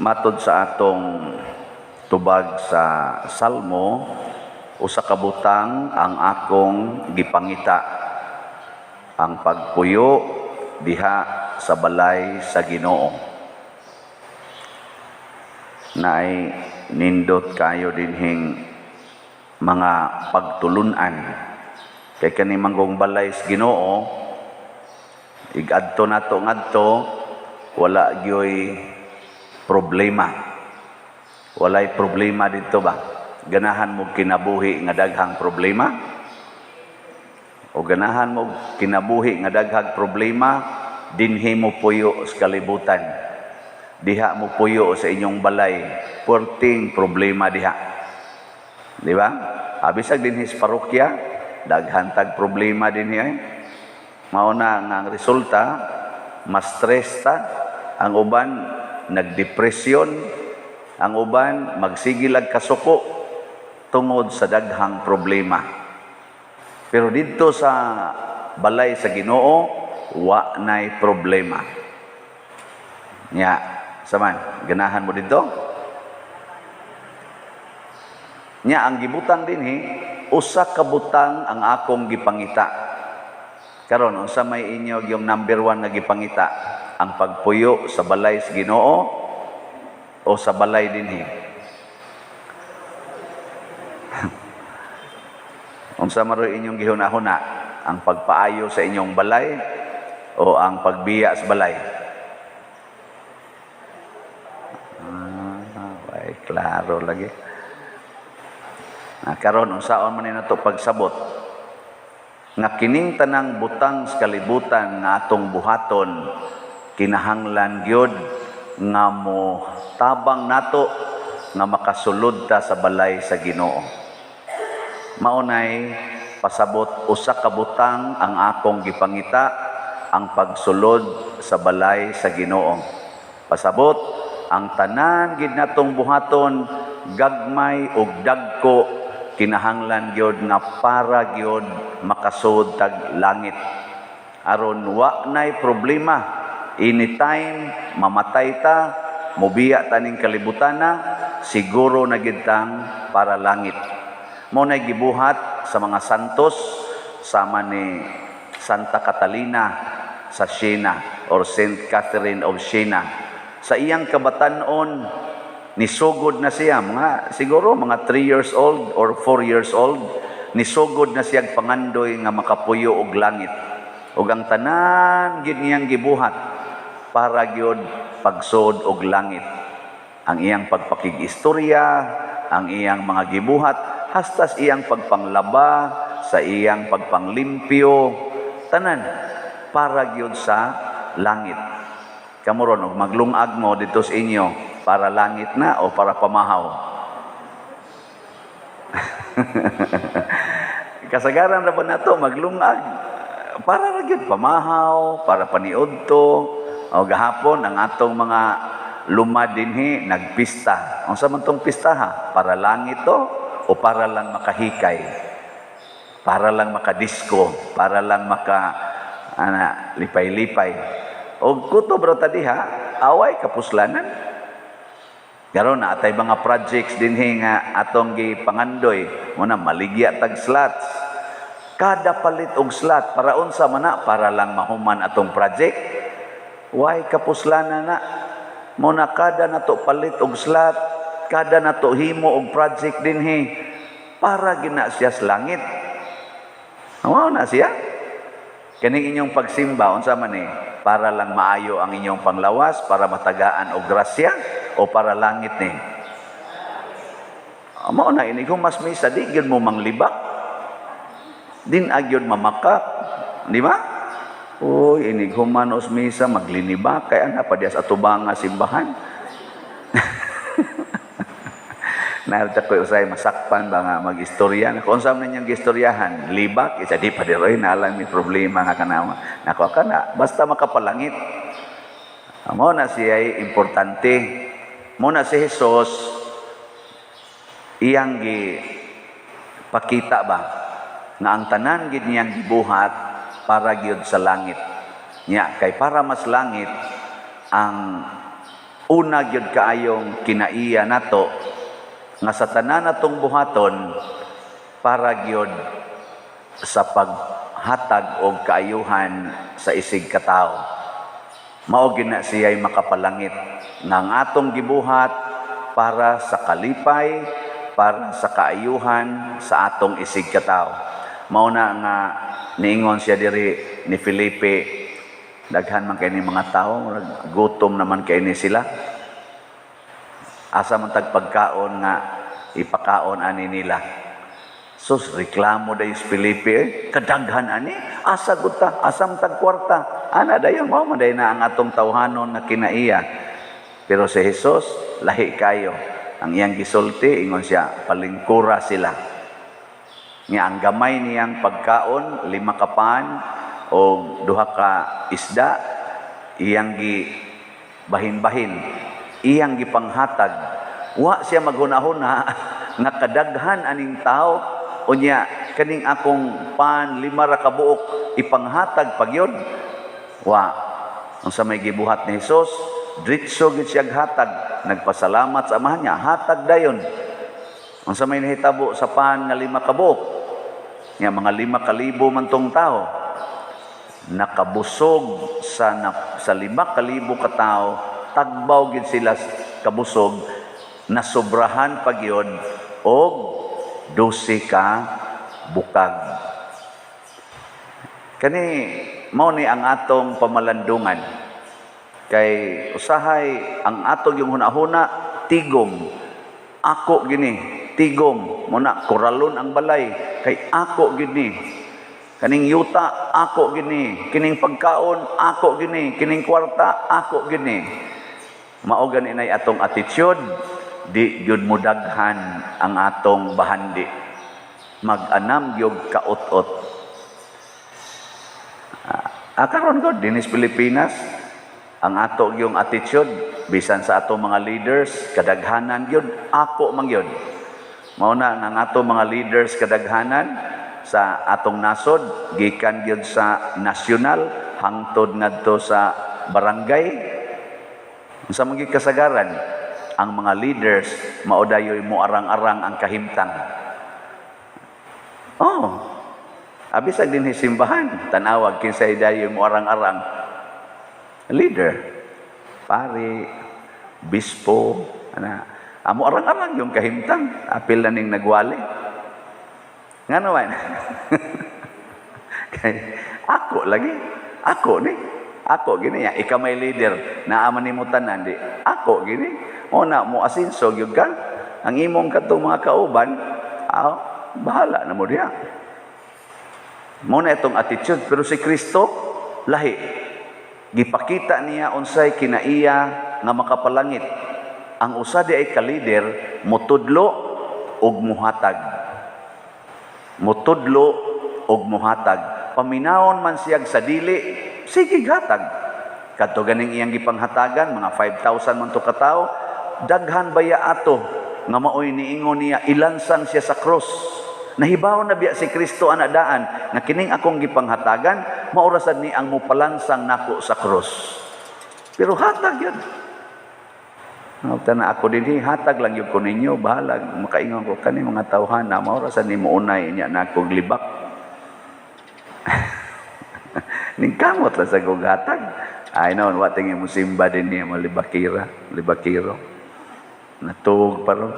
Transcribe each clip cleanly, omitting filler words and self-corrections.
Matod sa atong tubag sa Salmo, usa ka butang ang akong gipangita, ang pagpuyo diha sa balay sa Ginoo. Naay nindot kayo dinhing mga pagtulunan. Kay kani manggong balay sa Ginoo, igadto nato ngadto, wala gyoy problema. Walay problema dito ba? Ganahan mo kinabuhi nga daghang problema? O ganahan mo kinabuhi nga daghang problema, dinhi mo puyo sa kalibutan. Diha mo puyo sa inyong balay, puwerteng problema diha. Di ba? Bisag dinhi sa parokya, daghan tag problema dinhi ay. Mao na nga ang resulta, mas stress ta, ang uban nagdepresyon, ang uban magsigilag kasuko tungod sa daghang problema. Pero didto sa balay sa Ginoo, wa nay problema. Nya, saman, ganahan mo didto? Nya ang gibutang dinhi, usa ka butang ang akong gipangita. Karon, unsa may inyo yung number one nga gipangita? Ang pagpuyo sa balay sa Ginoo o sa balay dinhi? Unsa man ro'y inyong gihuna-huna? Ang pagpaayo sa inyong balay o ang pagbiya sa balay? Ah, ay, klaro lagi. Na karon, unsaon man ni nato pagsabot nga kining tanang butang sa kalibutan nga atong buhaton, kinahanglan gyud nga mo tabang nato nga makasulod ta sa balay sa Ginoo? Mao nay pasabot, usa ka butang ang akong gipangita, ang pagsulod sa balay sa Ginoo. Pasabot, ang tanan gid natong buhaton, gagmay ug dagko, kinahanglan gyud nga para gyud makasud tag langit. Aron wa nay problema, anytime mamatay ta, mobiya ta ning kalibutana, siguro na gid tang para langit. Mao nay gibuhat sa mga santos sama ni Santa Catalina sa Siena or Saint Catherine of Siena. Sa iyang kabatan-on, nisugod na siya, mga siguro mga 3 years old or 4 years old, nisugod na siya pangandoy nga makapuyo og langit. Ug ang tanan gid niyang gibuhat para gyud pagsud og langit. Ang iyang pagpakig-istorya, ang iyang mga gibuhat, hasta sa iyang pagpanglaba, sa iyang pagpanglimpyo, tanan para gyud sa langit. Kamo ron, og maglungag mo dito sa inyo, para langit na o para pamahaw? Kasagaran ra ba nato maglungag para ra gyud pamahaw, para paniudto? O gahapon ang atong mga lumad dinhi nagpista. Unsa man tong pista ha? Para langit to o para lang makahikay? Para lang makadisko, para lang maka ana lipay-lipay. O kutob ra ta diha, away kapuslanan. Karon na atay mga projects dinhi nga atong gipangandoy, muna maligya tag slots. Kada palit og slot para unsa man na? Para lang mahuman atong project. Way kapuslanan na. Muna kada nato palit og slot, kada nato himo og project dinhi, para gina siya sa langit. Mao na siya. Kaning inyong pagsimba, unsa man ni? Para lang maayo ang inyong panglawas, para matagaan og grasya, o para langit ni? Mao na ini kung mas misa di gyud mo manglibak. Din agyod mamakak, di ba? Uy, inig humanos misa maglinibak kay ana pa diya sa atubang nga simbahan. Narita ko usay masakpan ba nga mag-istorya. Kung unsa man niyang gistoryahan, libak, isa di pa diroy na lang may problema nga kanawa. Nako kana, basta makapalangit. Mao na siya ay importante. Mao na si Jesus iyang gi pakita ba nga ang tanan gid niyang gibuhat para gyud sa langit. Nya kay para mas langit ang Una gyud kaayong kinaiya nato nga sa tanan natong buhaton, para gyud sa paghatag og kaayuhan sa isig katawo. Mao gyud na siya'y makapalangit nga ang atong gibuhat para sa kalipay, para sa kaayuhan sa atong isig katawo. Mao na nga niingon siya diri ni Felipe, daghan man kay ni mga tao, murag gutom naman kay ni sila. Asa man tag pagkaon nga ipakaon ani nila? Sus, reklamo dayon si Felipe, eh, kadaghan ani, asa gud ta, asa man tag kwarta? Ana dayon, mao man dayon na ang atong tawhanon nga kinaiya. Pero si Jesus, lahi kayo. Ang iyang gisulti, ingon siya, palingkura sila. Nga ang gamay niyang pagkaon, lima ka pan o duha ka isda, iyang gi bahin-bahin, iyang gipanghatag. Wa siya maghuna-huna nga kadaghan aning tao, unya kaning akong pan, lima ra ka buok, ipanghatag pagyod. Wa. Unsa may gibuhat ni Jesus, diretso gid siya hatag, nagpasalamat sa amahan niya, hatag dayon. Unsa may nahitabo sa pan nga lima ka buok? Nga mga 5,000 man tong tao. Nakabusog sa 5,000 ka tao, tagbaw gid sila kabusog, nasobrahan pa gyud og 12 ka bukag. Kani mao ni ang atong pamalandungan. Kay usahay ang atong yung hunahuna tigom. Ako gini, tigom. Muna koralon ang balay kay ako gini. Kaning yuta ako gini, kining pagkaon ako gini, kining kwarta ako gini. Mao gani nay atong attitude, di gyud mo daghan ang atong bahandi. Mag-anam gyud kaut-ot. Karon gud dinis Pilipinas, ang ato yung attitude bisan sa ato mga leaders, kadaghanan gyud ako man gyud. Mao na nga ang ato mga leaders, kadaghanan sa atong nasod, gikan gyud sa national hangtod ngadto sa barangay, unsa man gyud kasagaran, ang mga leaders mao dayoy mo arang-arang ang kahimtang. Oh, abisag dinhi simbahan, tanawag kinsay dayoy mo arang-arang leader, pari, bispo, ana amo arang-arang yung kahimtang, apil na ning nagwali. Nga naman kay ako lagi, ako ni, ako gini ya, ikaw may leader naa man nimo tanan, di ako gini mo na mo asinso gyud ka. Ang imong katong mga kauban, ah, bahala na mo diha. Mo na itong attitude. Pero si Kristo lahi. Gipakita niya unsay kinaiya nga makapalangit. Ang usa di ay ka leader, mutudlo ug muhatag, mutudlo ug muhatag. Paminawon man siyag sa dili, sige hatag. Kadto ganing iyang gipanghatagan, mga 5,000 man to katawo, daghan baya ato nga maoy niingon niya ilansang siya sa krus. Nahibaw na biya si Kristo ana daan nga kining akong gipanghatagan, mao ra sad ni ang mopalansang nako sa krus. Pero hatag yun. Ngabta na ako dinhi, hatag lang yun ko ninyo, bahalag makaingon ko kani mga tawhana, mao ra sad ni mounay niya na akong libak. Ning kamot lang sa hatag. Ay noon, wa tingin mo simba din niya, malibakira, libakiro. Natuog pa ron.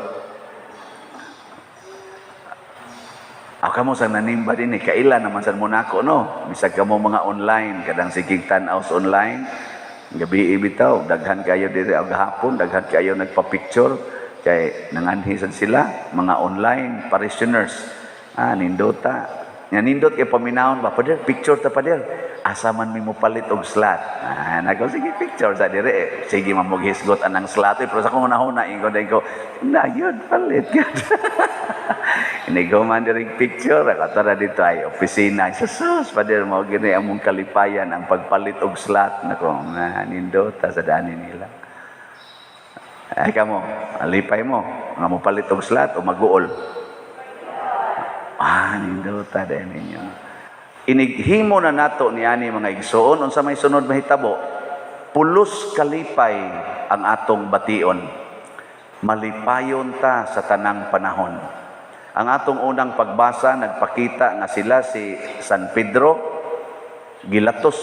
Ako kamo sa nanimba din eh, kaila naman sa Monaco, no? Bisag kamo mga online, kadang sigig tan-aws online, gabi ibitaw, daghan kayo diri og hapon, daghan kayo nagpa-picture, kay nanganhisan sila, mga online parishioners. Ah, nindota. Nga nindot kay paminawon ba, "Pader, picture ta, pader." Asa man mi mo palit og slot? Ah, nako, sige picture sa dire. Eh. Sige man mo hisgot anang slot eh. Pero sa akong hunahuna, ingon din ko, na yun, palit gyud. Inigo man diri picture, ako tara dito ay opisina. Sus, pader, mo gini among kalipayan ang pagpalit og slot. Nako, na nindota sa dani nila. Ay kamo, alipay mo nga mo palit og slot o maguol? Ah, nindota din ninyo. Inighimo na nato ni ani, mga igsoon, unsa may sunod mahitabo? Pulos kalipay ang atong bation. Malipayon ta sa tanang panahon. Ang atong unang pagbasa nagpakita nga sila si San Pedro gilatos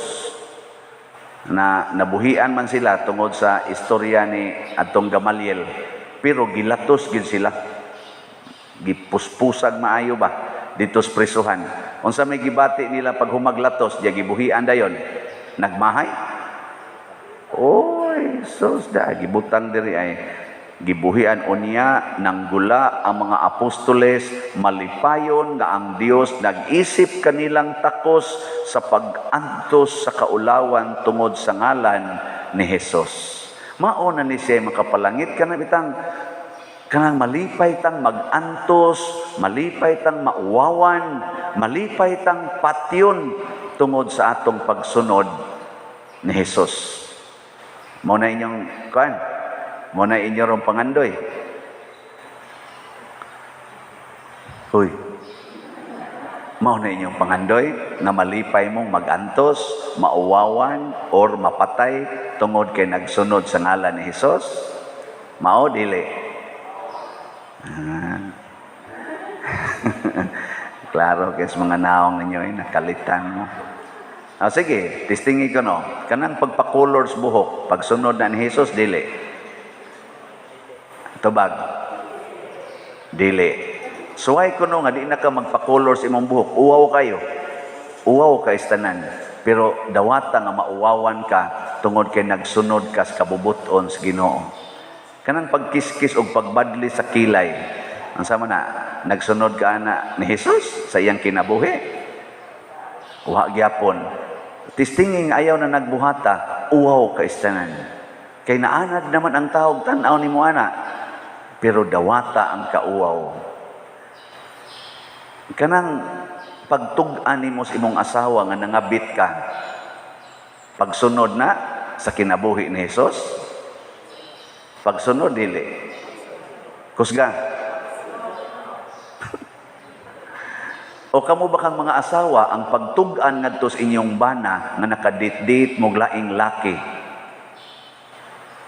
na nabuhian man sila tungod sa istorya ni atong Gamaliel, pero gilatos gid sila, gipuspusag maayo ba dito sa prisuhan. Unsa may gibati nila pag humaglatos diya gibuhian dayon? Nagmahay. Oy, sus da gibutang diri ay gibuhian. Unya nanggula ang mga apostoles, malipayon nga ang Dios nag-isip kanilang takos sa pag-antos sa kaulawan tungod sa ngalan ni Hesus. Mao na ni siya makapalangit kana bitang kanang malipay tang mag-antos, malipay tang mauwawan, malipay tang patyon tungod sa atong pagsunod ni Hesus. Mao na inyong kuan, mao na inyo rong pangandoy. Uy. Mao na inyong pangandoy na malipay mong magantos, mauwawan, or mapatay tungod kay nagsunod sa ngalan ni Hesus? Mao dili? Ah. Klaro kay sa mga naong ninyo ay nakalitan mo. Ah, sige, testingi ko no. Kanang pagpakulor sa buhok, pagsunod na ni Hesus, dili? Tubag. Dili. Suway ko no nga di na ka magpakulor sa imong buhok. Uwaw kayo. Uwaw ka istanan. Pero dawata nga mauwawan ka tungod kay nagsunod ka sa kabubuton sa Ginoo. Kanang pagkiskis og pagbadli sa kilay. Ang sama na, nagsunod ka ana ni Jesus sa iyang kinabuhi? Wa gyapon. Testingin ayaw na nagbuhata, uwaw ka istanan. Kay naanad naman ang tawag tan-aw nimo ana. Pero dawata ang kauwaw. Kanang pagtug-an nimo sa imong asawa nga nangabit ka, pagsunod na sa kinabuhi ni Hesus? Pagsunod dili? Kusga. O kamo ba kang mga asawa ang pagtug-an ngadto sa inyong bana nga nakadit-dit mo laing laki?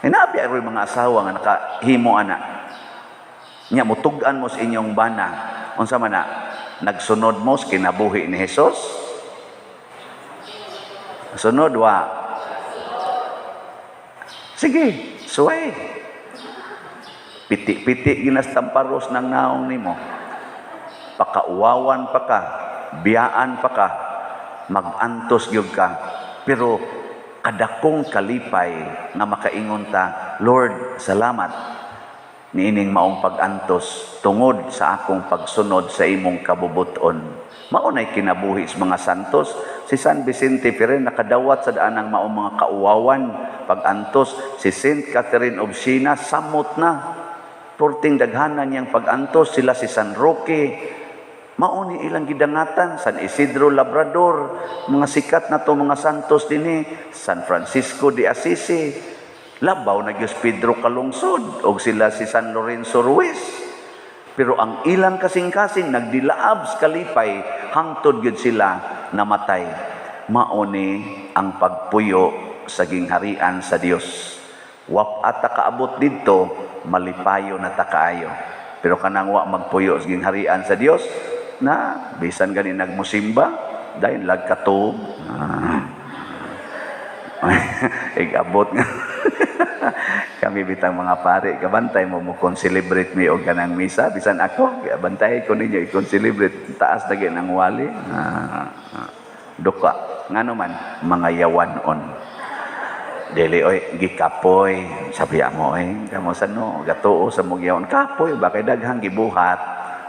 Hinabi aroy mga asawa nga nakahimo ana. Nya mutug-an mo sa inyong bana. Unsa man na? Nagsunod mo sa kinabuhi ni Hesus? Sunod wa. Sige, suway. Piti-piti ginastamparos ng naong nimo. Pakauwawan pa ka, biyaan pa ka, magantos gyud ka. Pero kadakong kalipay nga makaingon ta, "Lord, salamat niining maong pag-antos tungod sa akong pagsunod sa imong kabubuton." Mao nay kinabuhi sa mga santos. Si San Vicente Ferrer nakadawat sa daan ng maong mga kauwawan pag-antos. Si Saint Catherine of Siena samot na porting daghanan niyang pag-antos. Sila si San Roque, mao ni ilang gidangatan. San Isidro Labrador, mga sikat na to mga santos dinhi, San Francisco de Assisi, labaw na gyud Pedro Calungsod og sila si San Lorenzo Ruiz. Pero ang ilang kasing-kasing nagdilaab sa kalipay hangtod gyud sila namatay. Mao ni ang pagpuyo sa gingharian sa Dios. Wa ata kaabot didto, malipayo na ta kaayo. Pero kanang wa magpuyo sa gingharian sa Dios na bisan gani nagmusimba dahil lagkatuog. Igabot nga. Kami bitang mga pare, kabantay mo mo celebrate mi og kanang misa, bisan ako, bantay ko ninyo i-celebrate, taas na ang wali. Duka, ngano man mga yawan-on. Dili oy, gikapoy, sabi mo oy, kamo sa no, gatuo sa mong yawan kapoy, bakay daghang gibuhat.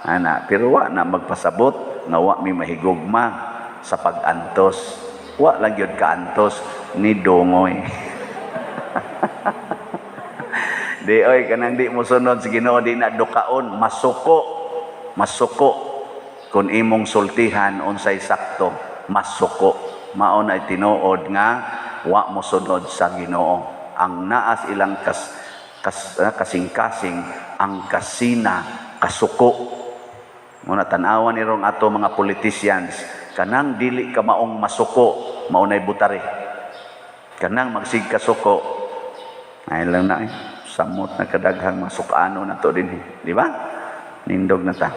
Ana, pero wa na magpasabot nga wa mi mahigugma sa pag-antos. Wa lang gyud kaantos ni dongoy. Di oy, kanang di mo sunod sa Ginoo di na dukaon, masuko. Masuko kun imong sultihan unsay sakto, masuko. Mao na tinuod nga wa mo sunod sa Ginoo. Ang naas ilang kasing-kasing ang kasina kasuko. Muna tan-awan ni rong ato mga politicians, kanang dili ka maong masuko, mao nay butari. Kanang magsige kasuko. Ay lang na eh. Samot na kadaghang masukano na to din eh. Di ba? Nindog na ta.